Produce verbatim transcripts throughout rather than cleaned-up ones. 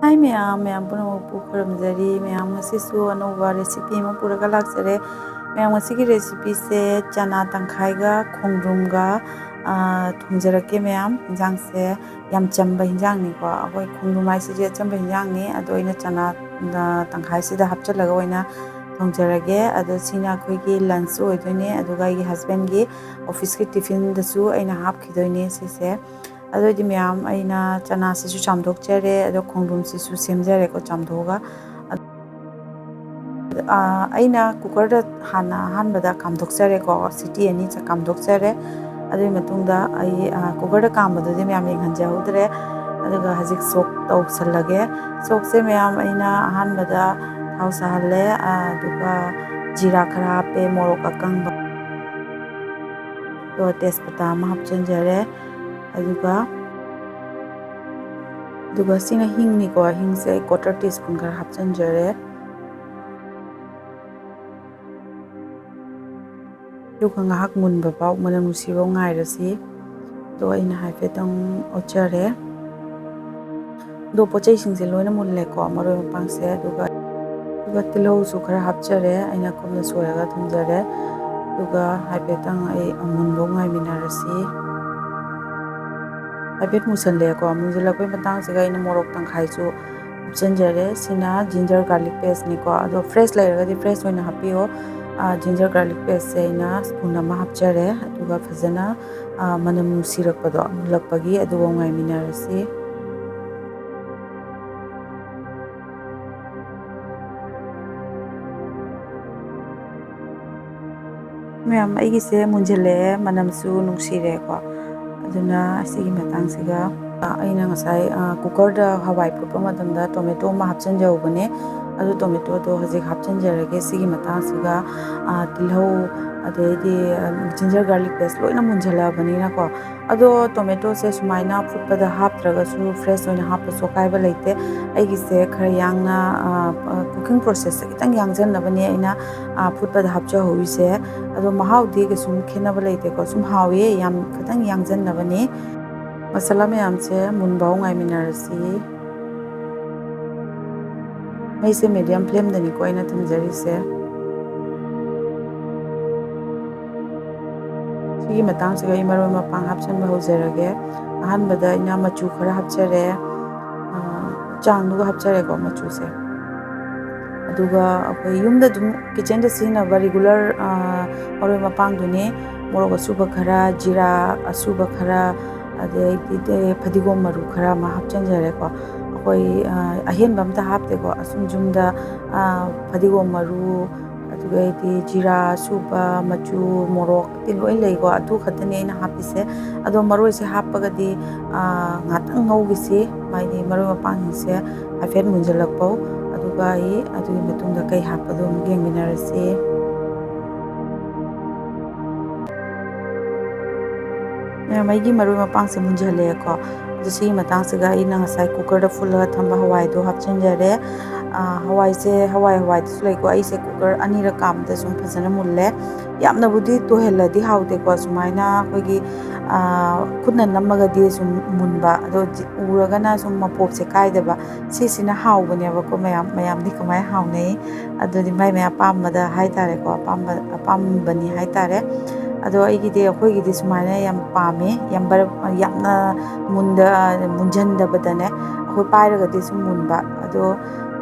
ꯍꯥꯏ ꯃꯌꯥꯝ, ꯃꯌꯥꯝ ꯄꯨꯝꯅꯃꯛꯄꯨ ꯈꯨꯔꯨꯝꯖꯔꯤ꯫ ꯃꯌꯥꯝ, ꯉꯁꯤꯁꯨ ꯑꯅꯧꯕ recipe ꯑꯃ ꯄꯨꯔꯒ ꯂꯥꯛꯆꯔꯦ꯫ ꯃꯌꯥꯝ, ꯉꯁꯤꯒꯤ recipeꯁꯦ ꯆꯅꯥ ꯇꯪꯈꯥꯏꯒ ꯈꯣꯡꯗ꯭ꯔꯨꯝꯒ, ꯑ, ꯊꯣꯡꯖꯔꯛꯀꯦ ꯃꯌꯥꯝ꯫ ꯏꯟꯖꯥꯡꯁꯦ ꯌꯥꯝ ꯆꯝꯕ ꯏꯟꯖꯥꯡꯅꯤꯀꯣ꯫ ꯑꯩꯈꯣꯏ ꯈꯣꯡꯗ꯭ꯔꯨꯝ ꯍꯥꯏꯁꯤꯗꯤ ꯑꯆꯝꯕ ꯏꯟꯖꯥꯡꯅꯤ꯫ ꯑꯗꯣ ꯑꯩꯅ ꯆꯅꯥ, ꯑ, ꯇꯪꯈꯥꯏꯁꯤꯗ ꯍꯥꯞꯆꯤꯜꯂꯒ ꯑꯣꯏꯅ ꯊꯣꯡꯖꯔꯒꯦ꯫ ꯑꯗꯣ ꯁꯤꯅ ꯑꯩꯈꯣꯏꯒꯤ lunch ꯑꯣꯏꯗꯣꯏꯅꯦ꯫ ꯑꯗꯨꯒ ꯑꯩꯒꯤ husbandꯀꯤ officeꯀꯤ tiffinꯗꯁꯨ ꯑꯩꯅ ꯍꯥꯞꯈꯤꯗꯣꯏꯅꯦ ꯁꯤꯁꯦ꯫ ꯑꯗꯨ ꯑꯣꯏꯗꯤ ꯃꯌꯥꯝ, ꯑꯩꯅ ꯆꯅꯥꯁꯤꯁꯨ ꯆꯥꯝꯊꯣꯛꯆꯔꯦ, ꯑꯗꯣ ꯈꯣꯡꯗ꯭ꯔꯨꯝꯁꯤꯁꯨ ꯁꯦꯝꯖꯔꯦꯀꯣ ꯆꯥꯝꯊꯣꯛꯑꯒ꯫ ꯑ, ꯑꯩꯅ cookerꯗ ꯍꯥꯟꯅ ꯑꯍꯥꯟꯕꯗ ꯀꯥꯝꯊꯣꯛꯆꯔꯦꯀꯣ, ꯁꯤꯇꯤ ꯑꯅꯤ ꯆ-, ꯀꯥꯝꯊꯣꯛꯆꯔꯦ꯫ ꯑꯗꯨꯒꯤ ꯃꯇꯨꯡꯗ ꯑꯩ, ꯑ, cookerꯗ ꯀꯥꯝꯕꯗꯨꯗꯤ ꯃꯌꯥꯝ ꯌꯦꯡꯍꯟꯖꯍꯧꯗ꯭ꯔꯦ꯫ ꯑꯗꯨꯒ ꯍꯧꯖꯤꯛ ꯁꯣꯛ ꯇꯧꯁꯜꯂꯒꯦ꯫ ꯁꯣꯛꯁꯦ ꯃꯌꯥꯝ, ꯑꯩꯅ ꯑꯍꯥꯟꯕꯗ ꯊꯥꯎ ꯁꯥꯍꯜꯂꯦ, ꯑ, ꯑꯗꯨꯒ ꯖꯤꯔꯥ ꯈꯔ ꯍꯥꯞꯄꯦ, ꯃꯣꯔꯣꯛ ꯑꯀꯪꯕ, ꯑꯗꯨꯒ ꯇꯦꯖꯄꯇꯥ ꯑꯃ ꯍꯥꯞꯆꯤꯟꯖꯔꯦ꯫ ꯑꯗꯨꯒ, ꯑꯗꯨꯒ ꯁꯤꯅ ꯍꯤꯡꯅꯤꯀꯣ, ꯍꯤꯡꯁꯦ ꯑꯩ quarter teaspoon ꯈꯔ ꯍꯥꯞꯆꯤꯟꯖꯔꯦ꯫ ꯑꯗꯨꯒ ꯉꯥꯏꯍꯥꯛ ꯃꯨꯟꯕ ꯐꯥꯎ, ꯃꯅꯝ ꯅꯨꯡꯁꯤꯕ ꯐꯥꯎ ꯉꯥꯏꯔꯁꯤ꯫ ꯑꯗꯣ ꯑꯩꯅ ꯍꯥꯏꯐꯦꯠꯇꯪ ꯑꯣꯠꯆꯔꯦ꯫ ꯑꯗꯣ ꯄꯣꯠ ꯆꯩꯁꯤꯡꯁꯦ ꯂꯣꯏꯅ ꯃꯨꯜꯂꯦꯀꯣ, ꯃꯔꯣꯏ ꯃꯄꯥꯡꯁꯦ꯫ ꯑꯗꯨꯒ, ꯑꯗꯨꯒ ꯇꯤꯜꯍꯧꯁꯨ ꯈꯔ ꯍꯥꯞꯆꯔꯦ, ꯑꯩꯅ ꯀꯨꯞꯅ ꯁꯣꯏꯔꯒ ꯊꯝꯖꯔꯦ꯫ ꯑꯗꯨꯒ ꯍꯥꯏꯐꯦꯠꯇꯪ ꯑꯩ ꯑꯃꯨꯟꯕ ꯉꯥꯏꯃꯤꯟꯅꯔꯁꯤ꯫ ꯍꯥꯏꯐꯦꯠ ꯃꯨꯁꯜꯂꯦꯀꯣ꯫ ꯃꯨꯟꯁꯤꯜꯂꯛꯄꯩ ꯃꯇꯥꯡꯁꯤꯒ ꯑꯩꯅ ꯃꯣꯔꯣꯛ ꯇꯪꯈꯥꯏꯁꯨ ꯍꯥꯞꯆꯤꯟꯖꯔꯦ꯫ ꯁꯤꯅ ginger garlic pasteꯅꯤꯀꯣ꯫ ꯑꯗꯣ fresh ꯂꯩꯔꯒꯗꯤ fresh ꯑꯣꯏꯅ ꯍꯥꯞꯄꯤꯌꯣ꯫ ꯑ, ginger garlic pasteꯁꯦ ꯑꯩꯅ spoon ꯑꯃ ꯍꯥꯞꯆꯔꯦ꯫ ꯑꯗꯨꯒ ꯐꯖꯅ, ꯑ, ꯃꯅꯝ ꯅꯨꯡꯁꯤꯔꯛꯄꯗꯣ, ꯃꯨꯜꯂꯛꯄꯒꯤ, ꯑꯗꯨꯒ ꯉꯥꯏꯃꯤꯟꯅꯔꯁꯤ꯫ ꯃꯌꯥꯝ, ꯑꯩꯒꯤꯁꯦ ꯃꯨꯟꯁꯤꯜꯂꯛꯑꯦ, ꯃꯅꯝꯁꯨ ꯅꯨꯡꯁꯤꯔꯦꯀꯣ꯫ ꯑꯗꯨꯅ ꯁꯤꯒꯤ ꯃꯇꯥꯡꯁꯤꯒ, ꯑ, ꯑꯩꯅ ꯉꯁꯥꯏ, ꯑ, cookerꯗ ꯍꯋꯥꯏ ꯐꯨꯠꯄ ꯃꯇꯝꯗ tomato ꯑꯃ ꯍꯥꯞꯆꯤꯟꯖꯍꯧꯕꯅꯦ꯫ ꯑꯗꯨ tomatoꯗꯣ ꯍꯧꯖꯤꯛ ꯍꯥꯞꯆꯤꯟꯖꯔꯒꯦ꯫ ꯁꯤꯒꯤ ꯃꯇꯥꯡꯁꯤꯒ, ꯑ, ꯇꯤꯜꯍꯧ, ꯑꯗꯩꯗꯤ, ꯑ, ginger garlic paste ꯂꯣꯏꯅ ꯃꯨꯟꯁꯤꯜꯂꯛꯑꯕꯅꯤꯅꯀꯣ꯫ ꯑꯗꯣ tomatoꯁꯦ ꯁꯨꯃꯥꯏꯅ ꯐꯨꯠꯄꯗ ꯍꯥꯞꯇ꯭ꯔꯒꯁꯨ fresh ꯑꯣꯏꯅ ꯍꯥꯞꯄꯁꯨ ꯑꯀꯥꯏꯕ ꯂꯩꯇꯦ꯫ ꯑꯩꯒꯤꯁꯦ ꯈꯔ ꯌꯥꯡꯅ, ꯑ, ꯑ, cooking processꯁꯦ ꯈꯤꯇꯪ ꯌꯥꯡꯖꯟꯅꯕꯅꯦ ꯑꯩꯅ, ꯑ, ꯐꯨꯠꯄꯗ ꯍꯥꯞꯆꯍꯧꯔꯤꯁꯦ꯫ ꯑꯗꯣ ꯃꯍꯥꯎꯗꯤ ꯀꯩꯁꯨꯝ ꯈꯦꯠꯅꯕ ꯂꯩꯇꯦꯀꯣ, ꯁꯨꯝ ꯍꯥꯎꯋꯦ, ꯌꯥꯝ ꯈꯤꯇꯪ ꯌꯥꯡꯖꯟꯅꯕꯅꯦ꯫ ꯃꯁꯥꯂꯥ ꯃꯌꯥꯝꯁꯦ ꯃꯨꯟꯕ ꯐꯥꯎ ꯉꯥꯏꯃꯤꯟꯅꯔꯁꯤ꯫ ꯃꯩꯁꯦ medium flameꯗꯅꯤꯀꯣ ꯑꯩꯅ ꯊꯝꯖꯔꯤꯁꯦ꯫ ꯁꯤꯒꯤ ꯃꯇꯥꯡꯁꯤꯒ ꯑꯩ ꯃꯔꯣꯏ ꯃꯄꯥꯡ ꯍꯥꯞꯆꯤꯟꯕ ꯍꯧꯖꯔꯒꯦ꯫ ꯑꯍꯥꯟꯕꯗ ꯑꯩꯅ ꯃꯆꯨ ꯈꯔ ꯍꯥꯞꯆꯔꯦ, ꯑ, ꯆꯥꯡꯗꯨꯒ ꯍꯥꯞꯆꯔꯦꯀꯣ ꯃꯆꯨꯁꯦ꯫ ꯑꯗꯨꯒ ꯑꯩꯈꯣꯏ ꯌꯨꯝꯗ ꯑꯗꯨꯝ kitchenꯗ ꯁꯤꯖꯤꯟꯅꯕ regular, ꯑ, ꯃꯔꯣꯏ ꯃꯄꯥꯡꯗꯨꯅꯤ꯫ ꯃꯣꯔꯣꯛ ꯑꯁꯨꯕ ꯈꯔ, ꯖꯤꯔꯥ ꯑꯁꯨꯕ ꯈꯔ, ꯑꯗꯩꯗꯤ ꯐꯗꯤꯒꯣꯝ ꯃꯔꯨ ꯈꯔ ꯑꯃ ꯍꯥꯞꯆꯤꯟꯖꯔꯦꯀꯣ꯫ ꯑꯩꯈꯣꯏ, ꯑ, ꯑꯍꯦꯟꯕ ꯑꯝꯇ ꯍꯥꯞꯇꯦꯀꯣ꯫ ꯑꯁꯨꯝ ꯌꯨꯝꯗ, ꯑ, ꯐꯗꯤꯒꯣꯝ ꯃꯔꯨ, ꯑꯗꯨꯒꯩꯗꯤ ꯖꯤꯔꯥ ꯑꯁꯨꯕ, ꯃꯆꯨ, ꯃꯣꯔꯣꯛꯇꯤ ꯂꯣꯏ ꯂꯩꯀꯣ꯫ ꯑꯗꯨ ꯈꯛꯇꯅꯤ ꯑꯩꯅ ꯍꯥꯞꯄꯤꯁꯦ꯫ ꯑꯗꯣ ꯃꯔꯣꯏꯁꯦ ꯍꯥꯞꯄꯒꯗꯤ, ꯑ, ꯉꯥꯛꯇꯪ ꯉꯧꯈꯤꯁꯤ, ꯃꯥꯒꯤ ꯃꯔꯣꯏ ꯃꯄꯥꯡꯁꯤꯡꯁꯦ ꯍꯥꯏꯐꯦꯠ ꯃꯨꯟꯖꯜꯂꯛꯄꯧ꯫ ꯑꯗꯨꯒ ꯑꯩ ꯑꯗꯨꯒꯤ ꯃꯇꯨꯡꯗ ꯀꯩ ꯍꯥꯞꯄꯗꯣ ꯑꯃꯨꯛ ꯌꯦꯡꯃꯤꯟꯅꯔꯁꯤ꯫ ꯃꯌꯥꯝ, ꯑꯩꯒꯤ ꯃꯔꯣꯏ ꯃꯄꯥꯡꯁꯦ ꯃꯨꯟꯖꯜꯂꯛꯑꯦꯀꯣ꯫ ꯑꯗꯨ ꯁꯤꯒꯤ ꯃꯇꯥꯡꯁꯤꯒ ꯑꯩꯅ ꯉꯁꯥꯏ cookerꯗ ꯐꯨꯜꯂꯒ ꯊꯝꯕ ꯍꯋꯥꯏꯗꯣ ꯍꯥꯞꯆꯤꯟꯖꯔꯦ꯫ ꯑ, ꯍꯋꯥꯏꯁꯦ, ꯍꯋꯥꯏ, ꯍꯋꯥꯏꯗꯁꯨ ꯂꯩꯀꯣ꯫ ꯑꯩꯁꯦ cooker ꯑꯅꯤꯔꯛ ꯀꯥꯝꯕꯗ ꯁꯨꯝ ꯐꯖꯅ ꯃꯨꯜꯂꯦ꯫ ꯌꯥꯝꯅꯕꯨꯗꯤ ꯇꯣꯏꯍꯜꯂꯗꯤ ꯍꯥꯎꯇꯦꯀꯣ꯫ ꯁꯨꯃꯥꯏꯅ ꯑꯩꯈꯣꯏꯒꯤ, ꯑ, ꯈꯨꯠꯅ ꯅꯝꯃꯒꯗꯤ ꯁꯨꯝ ꯃꯨꯟꯕ, ꯑꯗꯣ ꯖꯤ-, ꯎꯔꯒꯅ ꯁꯨꯝ ꯃꯄꯣꯞꯁꯦ ꯀꯥꯏꯗꯕ꯫ ꯁꯤꯁꯤꯅ ꯍꯥꯎꯕꯅꯦꯕꯀꯣ ꯃꯌꯥꯝ꯫ ꯃꯌꯥꯝꯗꯤ ꯀꯃꯥꯏꯅ ꯍꯥꯎꯅꯩ? ꯑꯗꯨꯗꯤ ꯃꯥꯏ ꯃꯥꯏ ꯑꯄꯥꯝꯕꯗ ꯍꯥꯏꯇꯥꯔꯦꯀꯣ, ꯑꯄꯥꯝꯕ, ꯑꯄꯥꯝꯕꯅꯤ ꯍꯥꯏꯇꯥꯔꯦ꯫ ꯑꯗꯣ ꯑꯩꯒꯤꯗꯤ, ꯑꯩꯈꯣꯏꯒꯤꯗꯤ ꯁꯨꯃꯥꯏꯅ ꯌꯥꯝ ꯄꯥꯝꯃꯦ, ꯌꯥꯝ ꯕꯔꯞ, ꯌꯥꯝꯅ ꯃꯨꯟꯗ-, ꯃꯨꯟꯖꯟꯗꯕꯗꯅꯦ, ꯑꯩꯈꯣꯏ ꯄꯥꯏꯔꯒꯗꯤ ꯁꯨꯝ ꯃꯨꯟꯕ꯫ ꯑꯗꯣ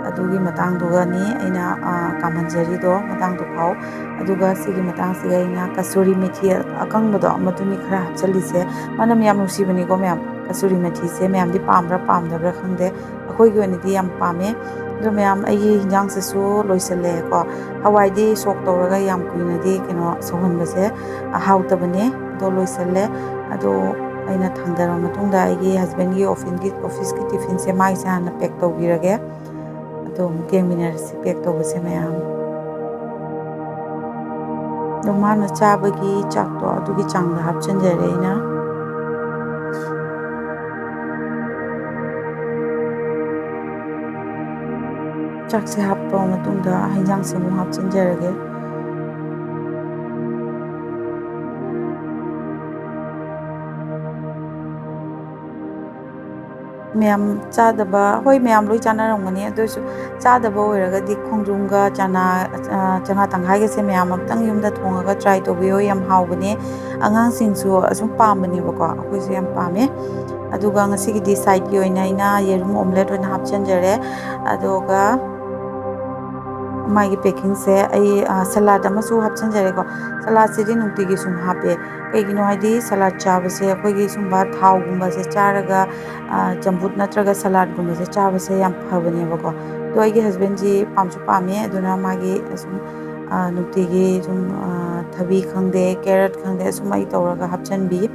ꯑꯗꯨꯒꯤ ꯃꯇꯥꯡꯗꯨꯒꯅꯤ ꯑꯩꯅ, ꯑ, ꯀꯥꯝꯍꯟꯖꯔꯤꯗꯣ, ꯃꯇꯥꯡꯗꯨ ꯐꯥꯎ꯫ ꯑꯗꯨꯒ ꯁꯤꯒꯤ ꯃꯇꯥꯡꯁꯤꯒ ꯑꯩꯅ ꯀꯁꯨꯔꯤ ꯃꯦꯊꯤ ꯑꯀꯪꯕꯗꯣ, ꯃꯗꯨꯅꯤ ꯈꯔ ꯍꯥꯞꯆꯜꯂꯤꯁꯦ꯫ ꯃꯅꯝ ꯌꯥꯝ ꯅꯨꯡꯁꯤꯕꯅꯤꯀꯣ ꯃꯌꯥꯝ, ꯀꯁꯨꯔꯤ ꯃꯦꯊꯤꯁꯦ꯫ ꯃꯌꯥꯝꯗꯤ ꯄꯥꯝꯕ꯭ꯔꯥ ꯄꯥꯝꯗꯕ꯭ꯔꯥ ꯈꯪꯗꯦ, ꯑꯩꯈꯣꯏꯒꯤ ꯑꯣꯏꯅꯗꯤ ꯌꯥꯝ ꯄꯥꯝꯃꯦ꯫ ꯑꯗꯣ ꯃꯌꯥꯝ, ꯑꯩꯒꯤ ꯍꯤꯟꯖꯥꯡꯁꯤꯁꯨ ꯂꯣꯏꯁꯤꯜꯂꯛꯑꯦꯀꯣ꯫ ꯍꯋꯥꯏꯗꯤ ꯁꯣꯛ ꯇꯧꯔꯒ ꯌꯥꯝ ꯀꯨꯏꯅꯗꯤ ꯀꯩꯅꯣ ꯁꯧꯍꯟꯕꯁꯦ ꯍꯥꯎꯇꯕꯅꯦ꯫ ꯑꯗꯣ ꯂꯣꯏꯁꯤꯜꯂꯦ꯫ ꯑꯗꯣ ꯑꯩꯅ ꯊꯥꯡꯗꯔꯕ ꯃꯇꯨꯡꯗ ꯑꯩꯒꯤ husbandꯒꯤ officeꯀꯤ, officeꯀꯤ tiffinꯁꯦ ꯃꯥꯒꯤꯁꯦ ꯍꯥꯟꯅ pack ꯇꯧꯕꯤꯔꯒꯦ꯫ ꯑꯗꯣ ꯑꯃꯨꯛ ꯌꯦꯡꯃꯤꯟꯅꯔꯁꯤ pack ꯇꯧꯕꯁꯦ ꯃꯌꯥꯝ꯫ ꯑꯗꯣ ꯃꯥꯅ ꯆꯥꯕꯒꯤ ꯆꯥꯛꯇꯣ ꯑꯗꯨꯒꯤ ꯆꯥꯡꯗ ꯍꯥꯞꯆꯤꯟꯖꯔꯦ ꯑꯩꯅ꯫ ꯆꯥꯛꯁꯦ ꯍꯥꯞꯄ ꯃꯇꯨꯡꯗ ꯍꯤꯟꯖꯥꯡꯁꯦ ꯑꯃꯨꯛ ꯍꯥꯞꯆꯤꯟꯖꯔꯒꯦ꯫ ꯃꯌꯥꯝ ꯆꯥꯗꯕ, ꯍꯣꯏ, ꯃꯌꯥꯝ ꯂꯣꯏ ꯆꯥꯅꯔꯝꯒꯅꯤ, ꯑꯗꯨ ꯑꯣꯏꯔꯁꯨ ꯆꯥꯗꯕ ꯑꯣꯏꯔꯒꯗꯤ ꯈꯣꯡꯗ꯭ꯔꯨꯝꯒ ꯆꯅꯥ, ꯑ, ꯆꯅꯥ ꯇꯪꯈꯥꯏꯒꯁꯦ ꯃꯌꯥꯝ ꯑꯝꯇꯪ ꯌꯨꯝꯗ ꯊꯣꯡꯉꯒ try ꯇꯧꯕꯤꯌꯣ, ꯌꯥꯝ ꯍꯥꯎꯕꯅꯦ꯫ ꯑꯉꯥꯡꯁꯤꯡꯁꯨ ꯑꯁꯨꯝ ꯄꯥꯝꯕꯅꯦꯕꯀꯣ, ꯑꯩꯈꯣꯏꯁꯨ ꯌꯥꯝ ꯄꯥꯝꯃꯦ꯫ ꯑꯗꯨꯒ ꯉꯁꯤꯒꯤꯗꯤ sideꯀꯤ ꯑꯣꯏꯅ ꯑꯩꯅ ꯌꯦꯔꯨꯝ omelette ꯑꯣꯏꯅ ꯍꯥꯞꯆꯤꯟꯖꯔꯦ꯫ ꯑꯗꯨꯒ ꯃꯥꯒꯤ packingꯁꯦ ꯑꯩ, ꯑ, salad ꯑꯃꯁꯨ ꯍꯥꯞꯆꯤꯟꯖꯔꯦꯀꯣ꯫ Saladꯁꯤꯗꯤ ꯅꯨꯡꯇꯤꯒꯤ ꯁꯨꯝ ꯍꯥꯞꯄꯦ꯫ ꯀꯩꯒꯤꯅꯣ ꯍꯥꯏꯗꯤ salad ꯆꯥꯕꯁꯦ ꯑꯩꯈꯣꯏꯒꯤ ꯁꯨꯝꯕ ꯊꯥꯎꯒꯨꯝꯕꯁꯦ ꯆꯥꯔꯒ, ꯑ, ꯆꯝꯐꯨꯠ ꯅꯠꯇ꯭ꯔꯒ saladꯀꯨꯝꯕꯁꯦ ꯆꯥꯕꯁꯦ ꯌꯥꯝ ꯐꯕꯅꯦꯕꯀꯣ꯫ ꯑꯗꯣ ꯑꯩꯒꯤ husbandꯁꯤ ꯄꯥꯝꯁꯨ ꯄꯥꯝꯃꯦ, ꯑꯗꯨꯅ ꯃꯥꯒꯤ ꯁꯨꯝ, ꯑ, ꯅꯨꯡꯇꯤꯒꯤ ꯁꯨꯝ, ꯑ, ꯊꯕꯤ ꯈꯪꯗꯦ, carrot ꯈꯪꯗꯦ, ꯑꯁꯨꯝ ꯑꯩ ꯇꯧꯔꯒ ꯍꯥꯞꯆꯤꯟꯕꯤ꯫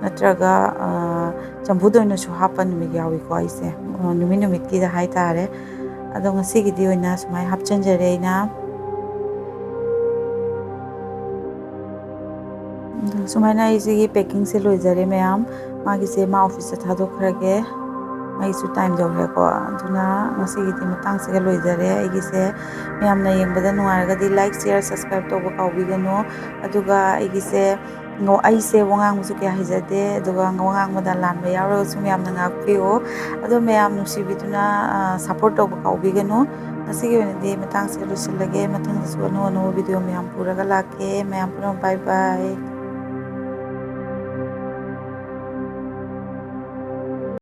ꯅꯠꯇ꯭ꯔꯒ, ꯑ, ꯆꯝꯐꯨꯠ ꯑꯣꯏꯅꯁꯨ ꯍꯥꯞꯄ ꯅꯨꯃꯤꯠ ꯌꯥꯎꯏꯀꯣ ꯑꯩꯁꯦ, ꯑ, ꯅꯨꯃꯤꯠ ꯅꯨꯃꯤꯠꯀꯤꯗ ꯍꯥꯏꯇꯥꯔꯦ꯫ ꯑꯗꯣ ꯉꯁꯤꯒꯤꯗꯤ ꯑꯣꯏꯅ ꯁꯨꯃꯥꯏꯅ ꯍꯥꯞꯆꯤꯟꯖꯔꯦ ꯑꯩꯅ꯫ ꯑꯗꯣ ꯁꯨꯃꯥꯏꯅ ꯑꯩꯁꯤꯒꯤ packingꯁꯦ ꯂꯣꯏꯖꯔꯦ ꯃꯌꯥꯝ꯫ ꯃꯥꯒꯤꯁꯦ ꯃꯥ officeꯇ ꯊꯥꯗꯣꯛꯈ꯭ꯔꯒꯦ꯫ ꯑꯩꯁꯨ time ꯌꯧꯔꯦꯀꯣ꯫ ꯑꯗꯨꯅ ꯉꯁꯤꯒꯤꯗꯤ ꯃꯇꯥꯡꯁꯤꯒ ꯂꯣꯏꯖꯔꯦ ꯑꯩꯒꯤꯁꯦ꯫ ꯃꯌꯥꯝꯅ ꯌꯦꯡꯕꯗ ꯅꯨꯡꯉꯥꯏꯔꯒꯗꯤ like, share, subscribe ꯇꯧꯕ ꯀꯥꯎꯕꯤꯒꯅꯨ꯫ ꯑꯗꯨꯒ ꯑꯩꯒꯤꯁꯦ ꯉ-, ꯑꯩꯁꯦ ꯋꯥ ꯉꯥꯡꯕꯁꯨ ꯀꯌꯥ ꯍꯩꯖꯗꯦ, ꯑꯗꯨꯒ ꯋꯥ ꯉꯥꯡꯕꯗ ꯂꯥꯟꯕ ꯌꯥꯎꯔꯒꯁꯨ ꯃꯌꯥꯝꯅ ꯉꯥꯛꯄꯤꯌꯨ꯫ ꯑꯗꯣ ꯃꯌꯥꯝ ꯅꯨꯡꯁꯤꯕꯤꯗꯨꯅ, ꯑ, support ꯇꯧꯕ ꯀꯥꯎꯕꯤꯒꯅꯨ꯫ ꯉꯁꯤꯒꯤ ꯑꯣꯏꯅꯗꯤ ꯃꯇꯥꯡꯁꯤꯗ ꯂꯣꯏꯁꯤꯜꯂꯒꯦ꯫ ꯃꯊꯪꯗꯁꯨ ꯑꯅꯧ ꯑꯅꯧꯕ video ꯃꯌꯥꯝ ꯄꯨꯔꯒ ꯂꯥꯛꯀꯦ꯫ ꯃꯌꯥꯝ ꯄꯨꯝꯅꯃꯛ bye bye꯫